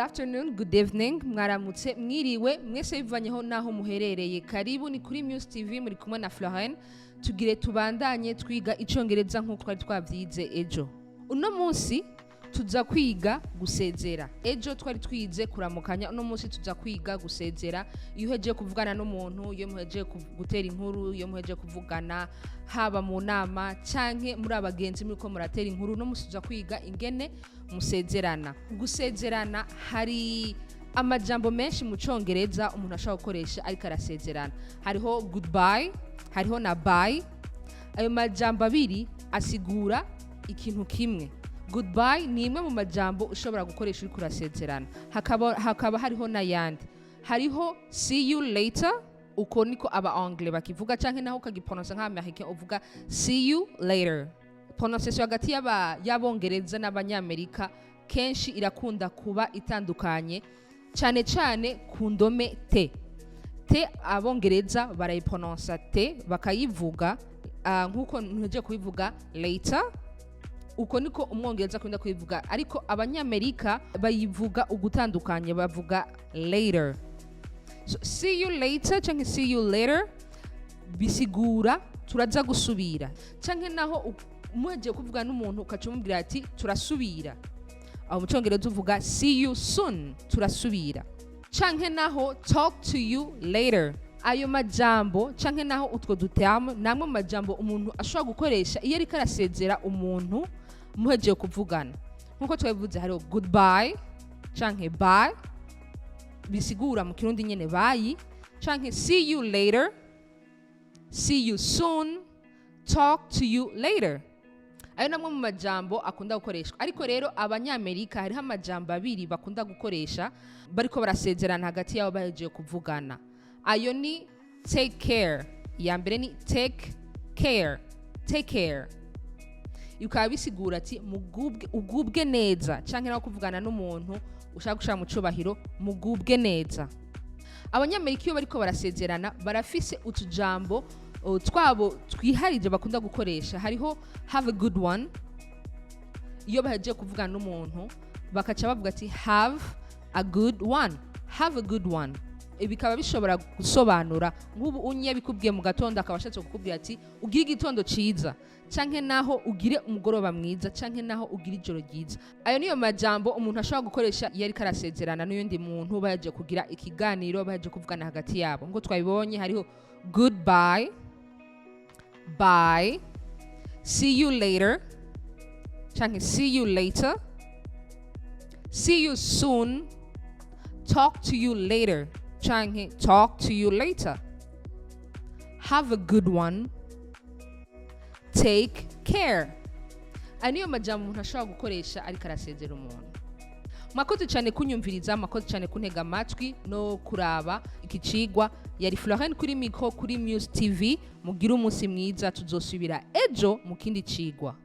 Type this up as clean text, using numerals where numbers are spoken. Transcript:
Afternoon, good evening, mwaramutse, mwiriwe mwese bivanyeho naho muherereye. Karibu, ni kuri Muse TV, muri kumwe na Florine. Tugire tubandanye twiga Icongereza nk'uko twari twavyize ejo. Uno munsi tuza kwiga gusezera. Ejo twari twize kuramukanya, uno munsi tuza kwiga gusezera. Iyo uhejeje kuvugana n'umuntu, iyo muhejeje gutera inkuru, iyo muhejeje kuvugana, haba mu nama canke muri abagenzi muriko muratera inkuru, uno munsi tuza kwiga ingene musezerana. Gusezerana, hari amajambo menshi mu Congereza umuntu ashobora gukoresha ariko arasezerana. Hariho goodbye, hariho na bye. Ayo majambo abiri asigura ikintu kimwe. Goodbye ni imwe mu majambo ushobora gukoresha uriko urasezerana. Hakaba hariho n'ayandi, hariho see you later. Uko niko aba Anglais bakivuga, canke naho ukagiprononsa nk'Américain uvuga see you later. Prononciation hagati y'Abongereza n'Abanyamerika kenshi irakunda kuba itandukanye, cyane cyane ku ndome T. T Abongereza barayiprononsa T, bakayivuga nk'uko ntuhejeje kubivuga later. Uko niko Umwongereza akunda kubivuga, ariko Abanyamerika bayivuga ugutandukanye, bavuga later. So, see you later canke see you later bisigura turaza gusubira, canke naho muhejeje kuvuga n'umuntu ukaca umubwira ati turasubira, aho mu Cyongereza uvuga see you soon, turasubira, canke naho talk to you later. Ayo majambo canke naho utwo duterme ni amwe mu majambo umuntu ashobora gukoresha iyo ariko arasezera umuntu muhejeje kuvugana. Nk'uko twabivuze, hariho goodbye canke bye, bisigura mu Kirundi nyene bye, canke see you later, see you soon, talk to you later. Ayo namwe mu majambo akunda gukoreshwa. Ariko rero Abanyamerika hariho amajambo abiri bakunda gukoresha bariko barasezerana hagati yabo bahejeje kuvugana. Ayo ni take care. Iya mbere ni take care. Take care bikaba bisigura ati mugubwe, ugubwe neza, canke naho kuvugana n'umuntu ushaka gushira mu cubahiro, mugubwe neza. Abanyamerika iyo bariko barasezerana barafise utujambo twabo twiharije bakunda gukoresha. Hariho have a good one. Iyo bahejeje kuvugana n'umuntu bakaca bavuga ati have a good one, have a good one. Ibi bikaba bishobora gusobanura nk'ubu unye bikubwiye mu gatondo, akaba ashatse kukubwira ati ugire igitondo ciza, canke naho ugire umugoroba mwiza, canke naho ugire ijoro ryiza. Ayo niyo majambo umuntu ashobora gukoresha iyo ariko arasezerana n'uyundi muntu bahejeje kugira ikiganiro, bahejeje kuvugana hagati yabo. Nk'uko twabibonye, hariho goodbye, bye, see you later canke see you later, see you soon, talk to you later canke talk to you later, have a good one, take care. Aya niyo majambo umuntu ashobora gukoresha ariko arasezera umuntu. Mwakoze cyane kunyumviriza, mwakoze cyane kuntega amatwi no kuraba iki cigwa. Yari Florine kuri micro kuri Muse TV. Mugire umunsi mwiza, tuzosubira ejo mu kindi cigwa.